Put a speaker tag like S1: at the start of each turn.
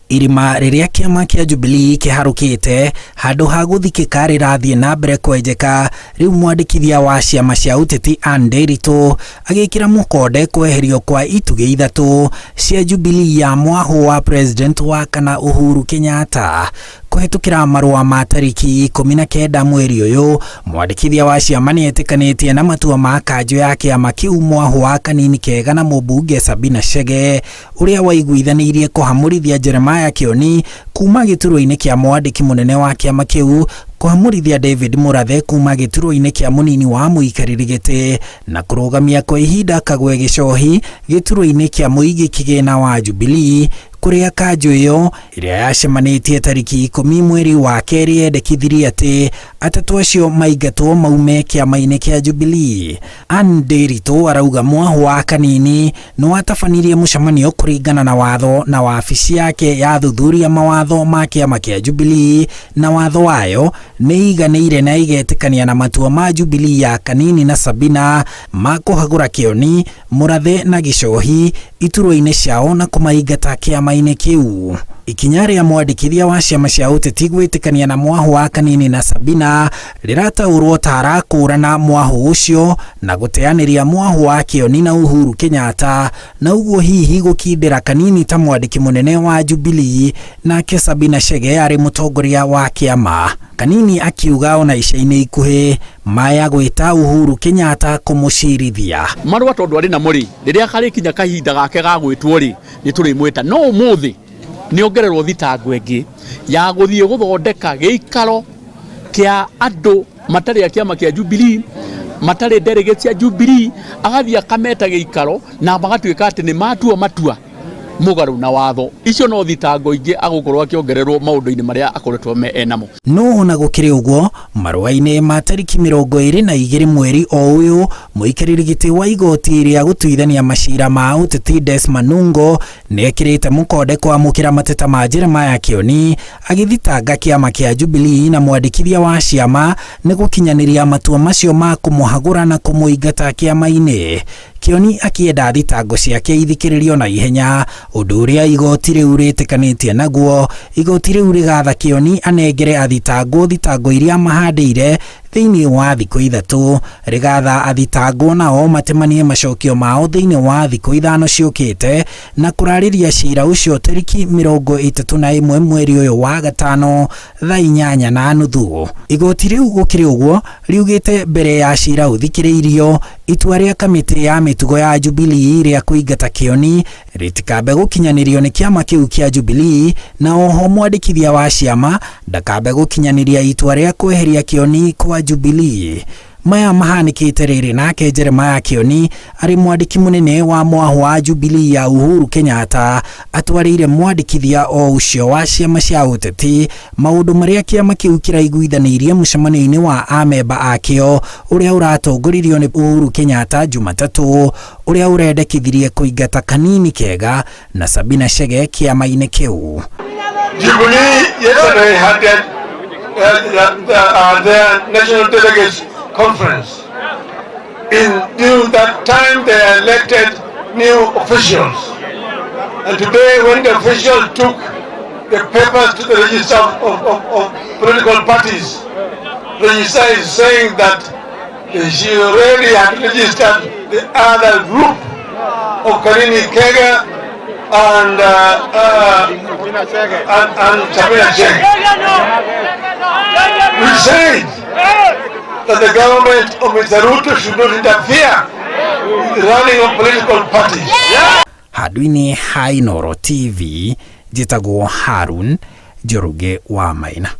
S1: Irima rĩrĩa kĩama kĩa Jubilee kĩharũkĩte handũ ha gũthikĩka rĩrathiĩ na mbere kwenjeka, rĩu mwandĩkithia wa ciama cia ũteti Anne Nderitu agĩkĩra mũkonde kweherio kwa itugĩ ithatũ cia Jubilee ya mwahũ wa President wa kana Uhuru Kenyatta. Kũhĩtũkĩra marũa ma tarĩki 19 mweri ũyũ, mwandĩkithia wa ciama nĩetĩkanĩtie na matua ma kanjũ ya kĩama kĩu mwahũ wa Kanini Kega na mũmbunge Sabina Chege ũrĩa waiguithanĩirie kũhamũrithia Jeremiah Kĩoni kuma gĩturwa-inĩ kĩa mwandĩki mũnene wa kĩama kĩu, kũhamũrithia David Mũrathe kuma gĩturwa-inĩ kĩa mũnini wa mũikarĩri gĩtĩ na kũrũgamia kwa ihinda Kagwe Gĩcohi gĩturwa-inĩ kĩa mũigi kĩgĩna wa Jubilee kũrĩa kanjũ ĩyo ĩrĩa yacemanĩtie tarĩki 10 mweri wa kerĩ yendekithirie atĩ atatũ acio maingatwo maume kĩama-inĩ kĩa Jubilee. Anne Nderitu arauga mwahũ wa Kanini nĩwatabanirie mũcemanio kũringana na watho na wabici yake ya thuthuria mawatho ma kĩama kĩa Jubilee na watho wayo nĩ iganĩire na igetĩkania na matua ma Jubilee ya Kanini na Sabina ma kũhagũra Kĩoni, Mũrathe na Gĩcohi iturwa-inĩ ciao na kũmaingata kĩama-inĩ kĩu. Ikinya rĩa mwandĩkithia wa ciama cia ũteti gwĩtĩkania na mwahũ wa Kanini na Sabina rĩrataũrwo ta arakũrana mwahũ ũcio na gũteanĩria mwahũ wa Kĩoni na Uhuru Kenyatta na ũguo hihi gũkindĩra Kanini ta mwandĩki mũnene wa Jubilee nake Sabina Chege arĩ mũtongoria wa kĩama. Kanini akiuga ona ica-inĩ ikuhĩ maya gwĩta Uhuru Kenyatta kũmũcirithia.
S2: Marũa tondũ arĩ namo rĩ, rĩrĩa karĩkinya kahinda gake ga gwĩtwo rĩ, nĩ tũrĩmwĩta. No ũmũthĩ nĩ ongererwo thitango ĩngĩ ya gũthiĩ gũthondeka gĩikaro kĩa andũ matarĩ a kĩama kĩa Jubilee, matarĩ delegates a Jubilee, agathiĩ akameta gĩikaro na magatuĩka atĩ nĩ matua matua mũgarũ na watho. Icio no thitango ingĩ agũkorwo akĩongererwo maũndũ-inĩ marĩa akoretwo me enamo.
S1: No ona gũkĩrĩ ũguo, marũa-inĩ ma tarĩki 22 mweri o ũyũ, mũikarĩri gĩtĩ wa igoti rĩa gũtuithania macira ma ũteti Des Manungo nĩekĩrĩte mũkonde kwamũkĩra mateta ma Jeremiah Kĩoni agĩthitanga kĩama kĩa Jubilee na mwandĩkithia wa ciama nĩ gũkinyanĩria matua macio ma kũmũhagũra na kũmũingata kĩama-inĩ. Kĩoni akĩenda thitango ciake ithikĩrĩrio na ihenya, ũndũ ũrĩa igoti rĩu rĩtĩkanĩtie naguo. Igoti rĩu rĩgatha Kĩoni anengere athitangwo thitango iria mahandĩire thĩinĩ wa thikũ 3, rĩgatha athitangwo nao matemanie macokio mao thĩinĩ wa thikũ 5 ciũkĩte na kũrarĩria cira ũcio tarĩki 31 mweri ũyũ wa gatano thaa 8:30. Igoti rĩu gũkĩrĩ ũguo riugĩte mbere ya cira ũthikĩrĩirio itua rĩa kamĩtĩ ya mĩtugo ya Jubilee rĩa kũingata Kĩoni rĩtikambe gũkinyanĩrio nĩ kĩama kĩu kĩa Jubilee na oho mwandĩkithia wa ciama ndakambe gũkinyanĩria itua rĩa kweheria Kĩoni kwa Jubilee. Maya mahanĩkĩte rĩrĩ nake Jeremiah Kĩoni arĩ mwandĩki mũnene wa mwahũ wa Jubilee ya Uhuru Kenyatta atwarĩire mwandĩkithia o ũcio wa ciama cia ũteti maũndũ marĩa kĩama kĩu kĩraiguithanĩirie mũcemanio-inĩ wa amemba akĩo ũrĩa ũratongoririo nĩ Uhuru Kenyatta Jumatatũ ũrĩa ũrendekithirie kũingata Kanini Kega na Sabina Chege kĩama-inĩ kĩu.
S3: Jubilee yesterday had their National Delegates Conference. In due that time they elected new officials. And today when the officials took the papers to the register of political parties, the register is saying that she already had registered the other group of Kanini Kega and Sabina Chege. We said that the government of Mr. Ruto should not interfere with the running of political parties.
S1: Handũ-inĩ ha Inooro TV, njĩtagwo Harun Njoroge wa Maina.